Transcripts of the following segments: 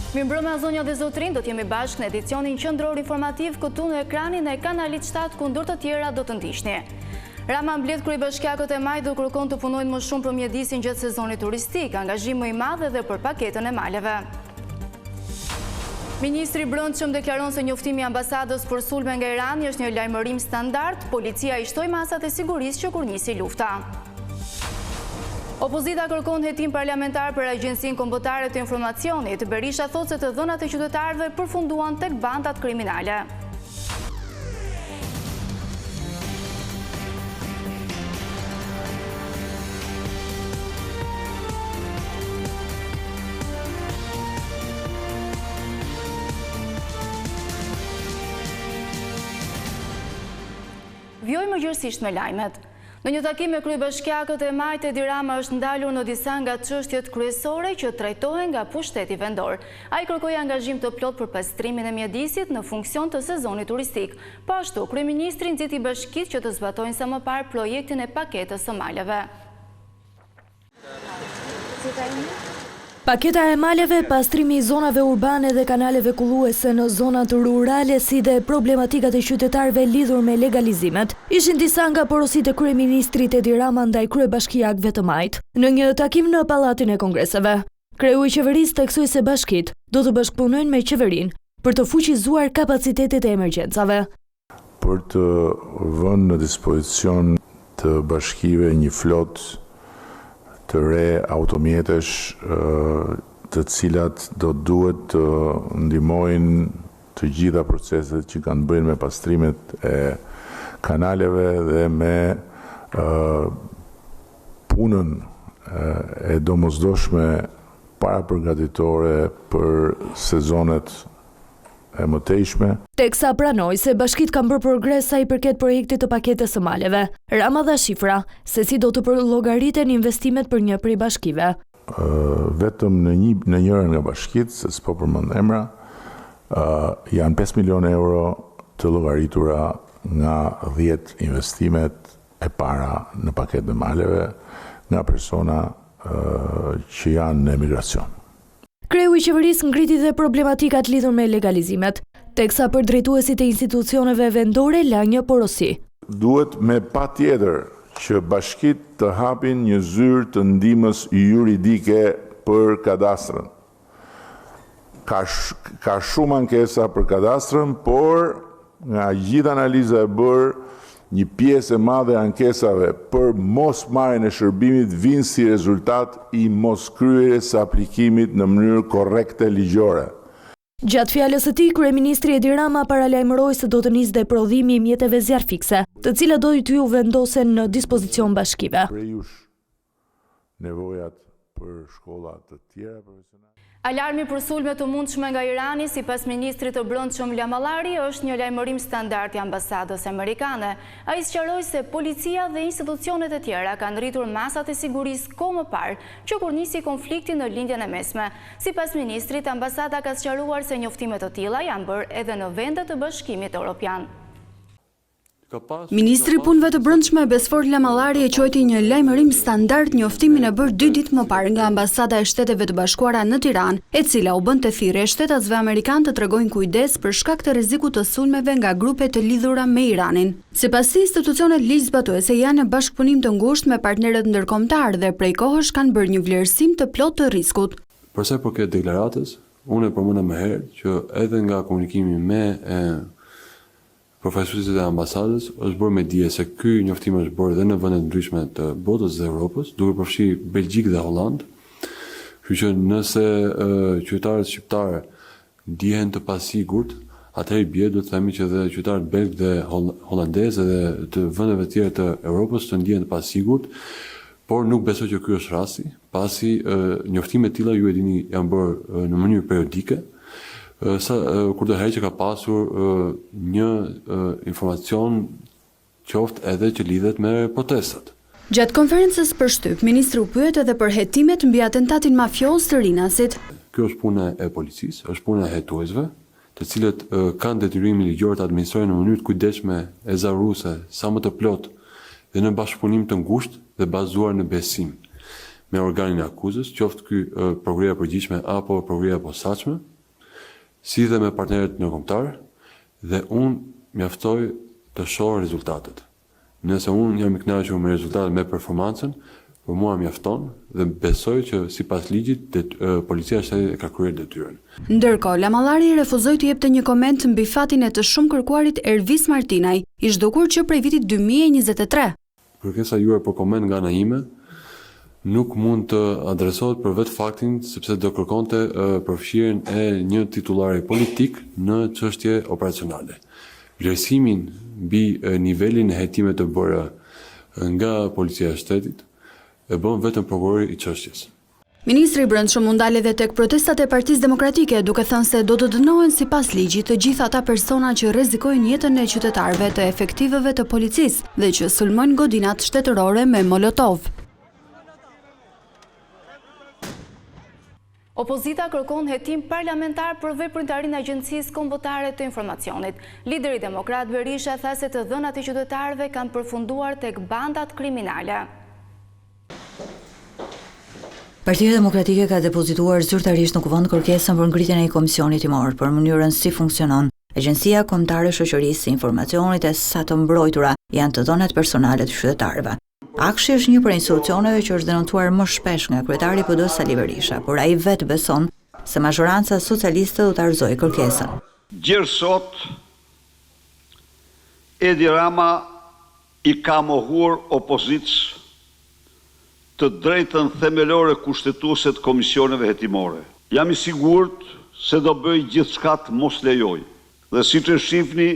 Mirëmbrëma zonja dhe zotërinj, do të jemi bashkë në edicionin qendror informativ këtu në ekranin e kanalit 7 ku ndër të tjera do të ndiqni. Rama mbledh kryebashkiakët e majtë dhe u kërkon të punojnë më shumë për mjedisin gjatë sezonit turistik, angazhim më i madh edhe për paketën e maleve. Ministri i Brendshëm deklaron se njoftimi i ambasadës për sulme nga Irani është një lajmërim standard, policia i shtoi masat e sigurisë që kur nisi lufta. Opozita kërkon hetim parlamentar për Agjencinë Kombëtare të Informacionit. Berisha thotë se të dhënat e qytetarëve përfunduan tek bandat kriminale. Vijojmë gjerësisht me lajmet. Në një takim me kryebashkiakët e majtë, Edi Rama është ndalur në disa nga çështjet kryesore që trajtohen nga pushteti vendor. Ai kërkoi angazhim të plotë për pastrimin e mjedisit në funksion të sezonit turistik. Po ashtu, kryeministri nxiti bashkitë që të zbatojnë sa më parë projektin e paketës së maleve. Paketa e maleve, pastrimi i zonave urbane dhe kanaleve kulluese në zonat rurale si dhe problematikat e qytetarëve lidhur me legalizimet, ishin disa nga porositë e kryeministrit Edi Rama ndaj kryebashkiakëve të majtë, në një takim në Pallatin e Kongreseve. Kreu i qeverisë theksoi se bashkitë do të bashkëpunojnë me qeverinë për të fuqizuar kapacitetet e emergjencave. Për të vënë në dispozicion të bashkive një flotë të re automjetesh të cilat do duhet të ndihmojnë të gjitha proceset që kanë të bëjnë me pastrimet e kanaleve dhe me punën e domosdoshme parapërgatitore për sezonet e mëtejshme. Teksa pranoi se bashkitë kanë bërë progres sa i përket projektit të paketës së maleve, Rama dha shifra se si do të përllogariten investimet për një prej bashkive. Vetëm në një në njërën nga bashkitë, se s'po përmend emra, janë 5 milionë euro të llogaritura nga 10 investimet e para në paketën e maleve nga persona që janë në emigracion. Kreu i qeverisë ngriti dhe problematikat lidhur me legalizimet, teksa për drejtuesit e institucioneve vendore la një porosi. Duhet me patjetër që bashkitë të hapin një zyrë të ndihmës juridike për kadastrën. Ka ka shumë ankesa për kadastrën, por nga gjithë analiza e bërë, një pjesë e madhe e ankesave për mosmarrjen e shërbimit vijnë si rezultat i moskryerjes së aplikimit në mënyrë korrekte ligjore. Gjatë fjalës së tij, kryeministri Edi Rama paralajmëroi se do të nisë dhe prodhimi i mjeteve zjarrfikëse, të cilat do t'ju vendosen në dispozicion bashkive. Prej jush nevojat për shkolla të tjera profesionale. Alarmi për sulme të mundshme nga Irani, sipas ministrit të Brendshëm Lamallari, është një lajmërim standard i ambasadës amerikane. Ai sqaroi se policia dhe institucionet e tjera kanë rritur masat e sigurisë kohë më parë, që kur nisi konflikti në Lindjen e Mesme. Sipas ministrit, ambasada ka sqaruar se njoftime të tilla janë bërë edhe në vende të Bashkimit Europian. Ministri i Punëve të Brendshme Besfort Lamallari e quajti një lajmërim standard njoftimin e bërë dy ditë më parë nga Ambasada e Shteteve të Bashkuara në Tiranë, e cila u bënte thirrje shtetasve amerikanë të tregojnë kujdes për shkak të rrezikut të sulmeve nga grupe të lidhura me Iranin. Sipas tij, institucionet ligjzbatuese janë në bashkëpunim të ngushtë me partnerët ndërkombëtarë dhe prej kohësh kanë bërë një vlerësim të plotë të riskut. Për sa i përket deklaratës, unë e përmenda më herët që edhe nga komunikimi me Përfaqësuesit e ambasadës është bërë me dije se ky njoftim është bërë dhe në vende të ndryshme të botës dhe Evropës, duke përfshirë Belgjikë dhe Holandë. Kështu që nëse qytetarët shqiptarë ndihen të pasigurt, atëherë i bie duhet të themi që dhe qytetarët belgë dhe holandezë dhe të vendeve të tjera të Evropës të ndihen të pasigurt, por nuk besoj që ky është rasti, pasi njoftime të tilla ju e dini janë bërë në mënyrë periodike, sa kurdoherë që ka pasur një informacion qoftë edhe që lidhet me protestat. Gjatë konferencës për shtyp, ministri u pyet edhe për hetimet mbi atentatin mafioz të Rinasit. Kjo është puna e policisë, është puna e hetuesve, të cilët kanë detyrimin ligjor të administrojnë në mënyrë të kujdesshme ezauruese sa më të plotë dhe në bashkëpunim të ngushtë dhe bazuar në besim me organin e akuzës, qoftë ky Prokuroria e Përgjithshme apo Prokuroria e Posaçme. si dhe me partnerët ndërkombëtarë dhe unë mjaftoj të shoh rezultatet. Nëse unë jam i kënaqur me rezultatet, me performancën, për mua mjafton dhe besoj që sipas ligjit Policia e Shtetit e ka kryer detyrën. Ndërkohë, Lamallari refuzoi të jepte një koment mbi fatin e të shumëkërkuarit Ervis Martinaj, i zhdukur që prej vitit 2023. Kërkesa juaj për koment nga ana ime nuk mund të adresohet për vetë faktin sepse do kërkonte përfshirjen e një titullari politik në çështje operacionale. Vlerësimin mbi nivelin e hetimeve të bëra nga Policia e Shtetit e bën vetëm prokurori i çështjes. Ministri i Brendshëm u ndal edhe tek protestat e Partisë Demokratike, duke thënë se do të dënohen sipas ligjit të gjithë ata persona që rrezikojnë jetën e qytetarëve të efektivëve të policisë dhe që sulmojnë godinat shtetërore me molotov. Opozita kërkon hetim parlamentar për veprimtarinë e Agjencisë Kombëtare të Informacionit. Lideri demokrat Berisha tha se të dhënat e qytetarëve kanë përfunduar tek bandat kriminale. Partia Demokratike ka depozituar zyrtarisht në Kuvend kërkesën për ngritjen e një komisioni hetimor për mënyrën si funksionon Agjencia Kombëtare e Shoqërisë së Informacionit e sa të mbrojtura janë të dhënat personale të qytetarëve. AKSHI është një prej institucioneve që është denoncuar më shpesh nga kryetari i PD Sali Berisha, por ai vetë beson se mazhoranca socialiste do ta rrëzojë kërkesën. Gjer sot Edi Rama i ka mohuar opozitës të drejtën themelore kushtetuese të komisioneve hetimore. Jam i sigurt se do bëjë gjithçka të mos lejojë. Dhe siç e shihni,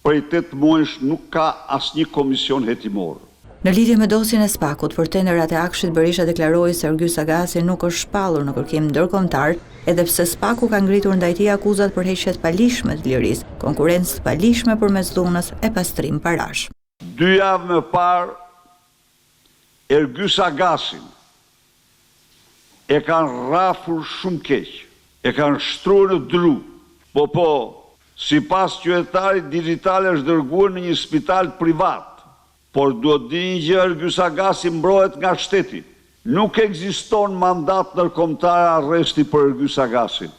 prej tetë muajsh nuk ka asnjë komision hetimor. Në lidhje me dosjen e SPAK-ut për tenderat e AKSHI-t Berisha deklaroi se Ergys Agasi nuk është shpallur në kërkim ndërkombëtar edhe pse SPAK-u ka ngritur ndaj tij akuzat për heqje të paligjshme të lirisë, konkurrencë të paligjshme përmes dhunës e pastrim parash. Dy javë më parë Ergys Agasin e kanë rrafur shumë keq, e kanë shtruar në dru. Po po, sipas Qytetarit Dixhital është dërguar në një spital privat. Por duhet të dini një gjë Ergys Agasi mbrohet nga shteti. Nuk ekziston mandat ndërkombëtar arresti për Ergys Agasin.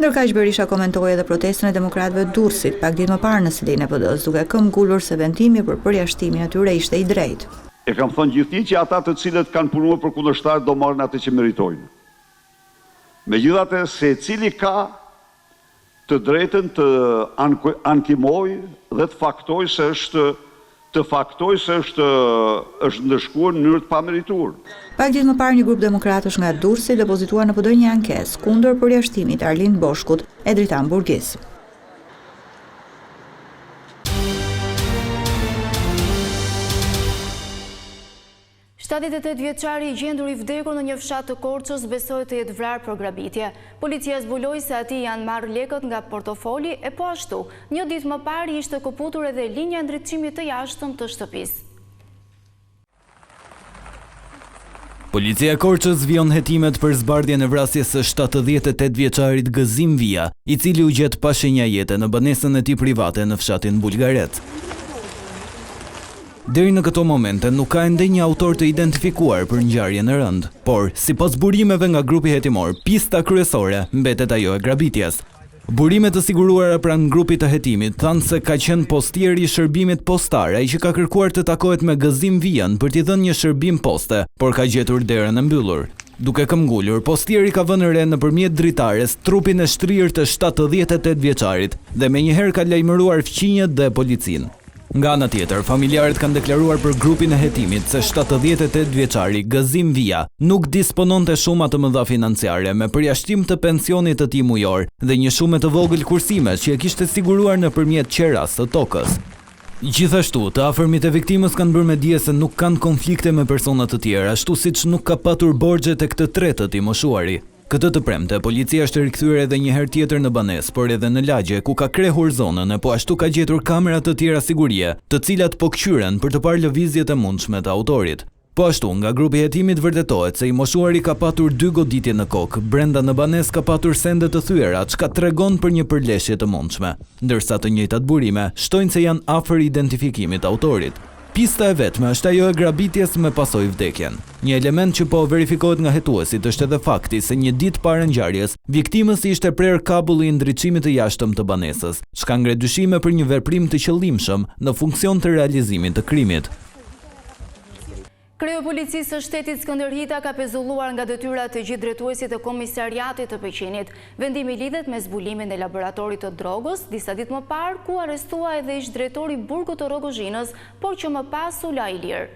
Ndërkaq Berisha komentoi edhe protestën e demokratëve të Durrësit pak ditë më parë në selinë e PD-së, duke këmbgulur se vendimi për përjashtimin e tyre ishte i drejtë. E kam thënë gjithnjë që ata të cilët kanë punuar për kundërshtarët do marrin atë që meritojnë. Megjithatë secili ka të drejtën të ankimojë dhe të faktojë se është të faktojë se është është ndëshkuar në mënyrë të pamerituar. Pak ditë më parë një grup demokratësh nga Durrësi depozituan në PD një ankesë kundër përjashtimit të Arlind Boshkut e Dritan Burgis. 78 vjeçari i gjendur i vdekur në një fshat të Korçës besohet të jetë vrarë për grabitje. Policia zbuloi se atij i janë marrë lekët nga portofoli e po ashtu, një ditë më parë i ishte këputur edhe linja e ndriçimit të jashtëm të shtëpisë. Policia e Korçës vijon hetimet për zbardhjen e vrasjes së 78 vjeçarit Gëzim Vija, i cili u gjet pa shenja jete në banesën e tij private në fshatin Bulgarec. Deri në këto momente nuk ka ende një autor të identifikuar për ngjarjen e rëndë. Por, sipas burimeve nga grupi hetimor, pista kryesore mbetet ajo e grabitjes. Burime të siguruara pranë grupit të hetimit thanë se ka qenë postieri i shërbimit postar ai që ka kërkuar të takohet me Gëzim Vijën për t'i dhënë një shërbim poste, por ka gjetur derën e mbyllur. Duke këmbgulur, postieri ka vënë re nëpërmjet dritares trupin e shtrirë të 78 vjeçarit dhe menjëherë ka lajmëruar fqinjët dhe policinë. Nga ana tjetër, familjarët kanë deklaruar për grupin e hetimit se 78 vjeçari Gëzim Vija nuk dispononte shuma të mëdha financiare me përjashtim të pensionit të tij mujor dhe një shume të vogël kursimesh që e kishte siguruar nëpërmjet qerasë së tokës. Gjithashtu, të afërmit e viktimës kanë bërë me dije se nuk kanë konflikte me persona të tjerë, ashtu siç nuk ka patur borxhe tek të tretët i moshuari. Këtë të premte, policia është rikthyer edhe një herë tjetër në banesë, por edhe në lagje, ku ka krehur zonën e po ashtu ka gjetur kamera të tjera sigurie, të cilat po këqyren për të parë lëvizjet e mundshme të autorit. Po ashtu, nga grupi i hetimit vërtetohet se i moshuari ka patur dy goditje në kokë, brenda në banesë ka patur sende të thyera, çka tregon për një përleshje të mundshme. Ndërsa të njëjtat burime, shtojnë se janë afër identifikimit të autorit. Pista e vetme është ajo e grabitjes me pasojë vdekjen. Një element që po verifikohet nga hetuesit është edhe fakti se një ditë para ngjarjes, viktimës i ishte prerë kabulli i ndriçimit të jashtëm të banesës, çka ngre dyshime për një veprim të qëllimshëm në funksion të realizimit të krimit. Kreu i Policisë së Shtetit Skënder Hita ka pezulluar nga detyra të gjithë drejtuesit e Komisariatit të Peqinit. Vendimi lidhet me zbulimin e laboratorit të drogës disa ditë më parë, ku u arrestua edhe ish-drejtori i burgut të Rrogozhinës, por që më pas u la i lirë.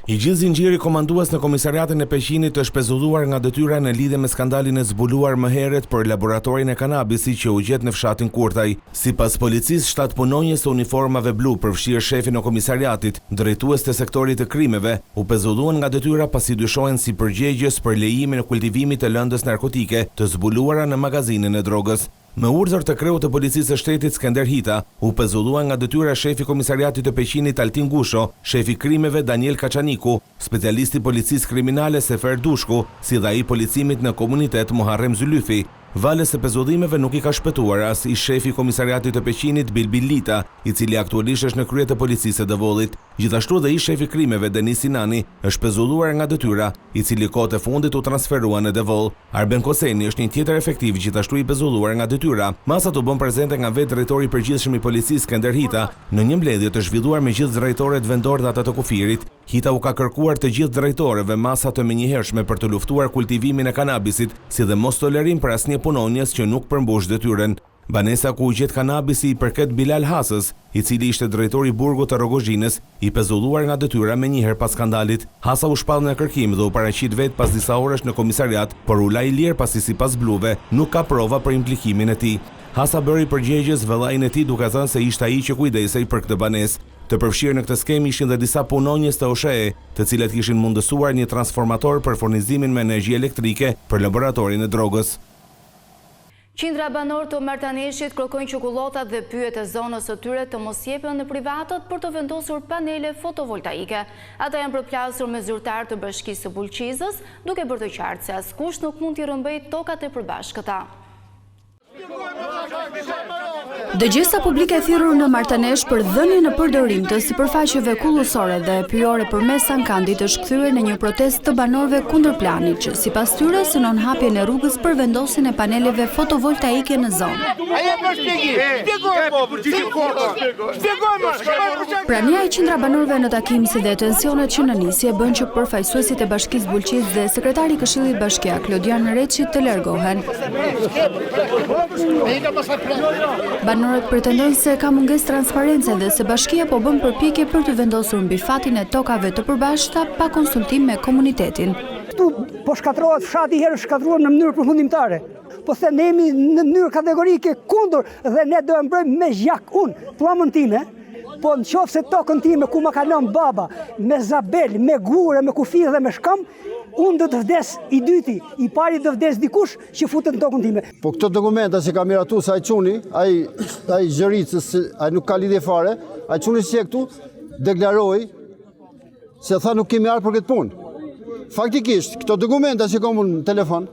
I gjithë zinxhiri komandues në Komisariatin e Peqinit është pezulluar nga detyra në lidhje me skandalin e zbuluar më herët për laboratorin e kanabisit që u gjet në fshatin Kurtaj. Sipas policisë, shtatë punonjës të uniformave blu, përfshirë shefin e komisariatit, drejtues të sektorit të krimeve, u pezulluan nga detyra pasi dyshohen si përgjegjës për lejimin e kultivimit të lëndës narkotike të zbuluara në magazinën e drogës. Me urdhër të kreut të Policisë së Shtetit Skender Hita, u pezullua nga detyra shefi i Komisariatit të Peqinit Altin Gusho, shefi i krimeve Daniel Kaçaniku, specialisti i Policisë Kriminale Sefer Dushku, si dhe ai i policimit në komunitet Muharrem Zylyfi. Valës së pezullimeve nuk i ka shpëtuar as ish-shefi i Komisariatit të Peqinit Bilbil Lita, i cili aktualisht është në krye të Policisë së Devollit. Gjithashtu dhe ish-shefi i krimeve Denis Sinani është pezulluar nga detyra, i cili kohët e fundit u transferua në Devoll. Arben Koseni është një tjetër efektiv gjithashtu i pezulluar nga detyra. Masat u bënë prezente nga vetë drejtori i përgjithshëm i policisë Skender Hita, në një mbledhje të zhvilluar me gjithë drejtorët vendorë dhe ata të kufirit. Hita u ka kërkuar të gjithë drejtorëve masa të menjëhershme për të luftuar kultivimin e kanabisit, si dhe mostolerim për asnjë punonjës që nuk përmbush detyrën. Banesa ku u gjet kanabisi i përket Bilal Hasës, i cili ishte drejtor i burgut të Rrogozhinës, i pezulluar nga detyra menjëherë pas skandalit. Hasa u shpall në kërkim dhe u paraqit vetë pas disa orësh në komisariat, por u la i lirë pasi sipas bluve, nuk ka prova për implikimin e tij. Hasa bëri përgjegjës vëllain e tij duke thënë se ishte ai që kujdesej për këtë banesë. Të përfshirë në këtë skemë ishin dhe disa punonjës të OSHEE, të cilët kishin mundësuar një transformator për furnizimin me energji elektrike për laboratorin e drogës. Qindra banorë të Martaneshit kërkojnë që kullotat dhe pyjet e zonës së tyre të mos jepen në privatët për të vendosur panele fotovoltaike. Ata janë përplasur me zyrtarë të Bashkisë së Bulqizës, duke bërë të qartë se askush nuk mund t'i rrëmbejë tokat e përbashkëta. Dëgjesa publike e thirrur në Martanesh për dhënien në përdorim të sipërfaqeve kullosore dhe pyjore përmes ankandit është kthyer në një protestë të banorëve kundër planit që, sipas tyre, synon hapjen e rrugës për vendosjen e paneleve fotovoltaike në zonë. Prania e qindra banorëve në takim si dhe tensionet që në nisje bënë që përfaqësuesit e Bashkisë Bulqizë dhe sekretari i Këshillit Bashkiak Klodian Reçi të largohen. Banorët pretendojnë se ka mungesë transparence dhe se bashkia po bën përpjekje për të vendosur mbi fatin e tokave të përbashkëta pa konsultim me komunitetin. Këtu po shkatërrohet fshati herë shkatërruar në mënyrë përfundimtare. Po them ne jemi në mënyrë kategorike kundër dhe ne do e mbrojmë me gjak unë, pllamën time, po në qoftë se tokën time ku ma ka lënë baba, me zabel, me gurë, me kufi dhe me shkam, Unë do të vdes i dyti, i pari do vdes dikush që futet në tokën time. Po këto dokumenta që ka miratu se ai çuni, ai ai Zhëricës, ai nuk ka lidhje fare, ai çuni që këtu deklaroi se tha nuk kemi ardhur për këtë punë. Faktikisht, këto dokumenta që kam unë në telefon,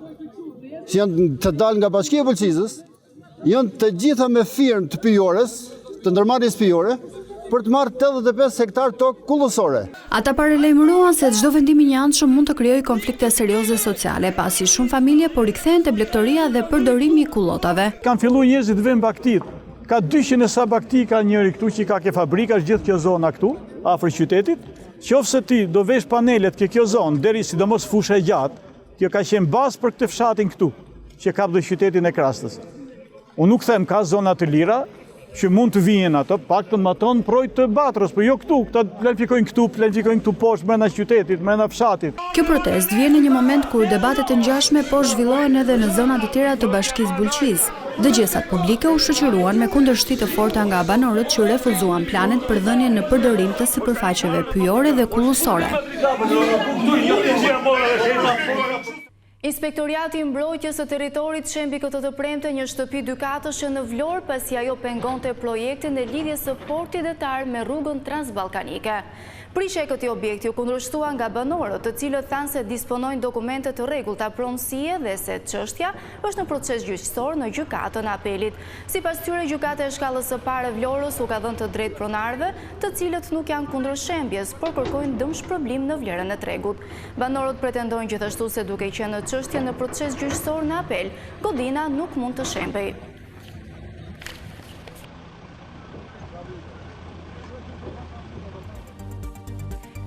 që janë të dalë nga Bashkia e Bulqizës, Janë të gjitha me firmë të pyjores, të ndërmarrjes pyjore, për të marrë 85 hektar tokë kullosore. Ata paralajmëruan se çdo vendim i njëanshëm mund të krijojë konflikte serioze sociale, pasi shumë familje po rikthehen te blegtoria dhe përdorimi i kullotave. Kanë fillu njerëzit të venë bagëtitë. Ka 200 e sa bagëti ka njëri këtu që i ka ke fabrika, është gjithë kjo zona këtu, afër qytetit. Qoftë se ti do vesh panelet ke kjo zonë, deri sidomos fusha e gjatë, Kjo ka qenë bazë për këtë fshatin këtu, që kap dhe qytetin e Krastës. Unë nuk them ka zona të lira, që mund të vihen ato, paktën matanë prroit të Batrës, po jo këtu, këta planifikojnë këtu, planifikojnë këtu poshtë, mrena qytetit, mrena fshatit. Kjo protestë vjen në një moment kur debate të ngjashme po zhvillohen edhe në zona të tjera të Bashkisë Bulqizë. Dëgjesat publike u shoqëruan me kundërshti të forta nga banorët që refuzuan planet për dhënien në përdorim të sipërfaqeve pyjore dhe kullosore. Inspektoriati i Mbrojtjes së Territorit shembi këtë të premte një shtëpi dykatëshe në Vlorë pasi ajo pengonte projektin e lidhjes së portit detar me rrugën transballkanike. Prishja e këtij objekti u kundërshtua nga banorët, të cilët thanë se disponojnë dokumente të rregullta pronësie dhe se çështja është në proces gjyqësor në Gjykatën e Apelit. Sipas tyre, Gjykata e Shkallës së Parë e Vlorës u ka dhënë të drejtë pronarëve, të cilët nuk janë kundër shembjes, por kërkojnë dëmshpërblim në vlerën e tregut. Banorët pretendojnë gjithashtu se duke qenë çështja në proces gjyqësor në Apel, godina nuk mund të shembej.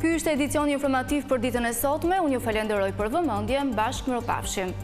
Ky ishte edicioni informativ për ditën e sotme, unë ju falenderoj për vëmendjen, bashkë mirupafshim.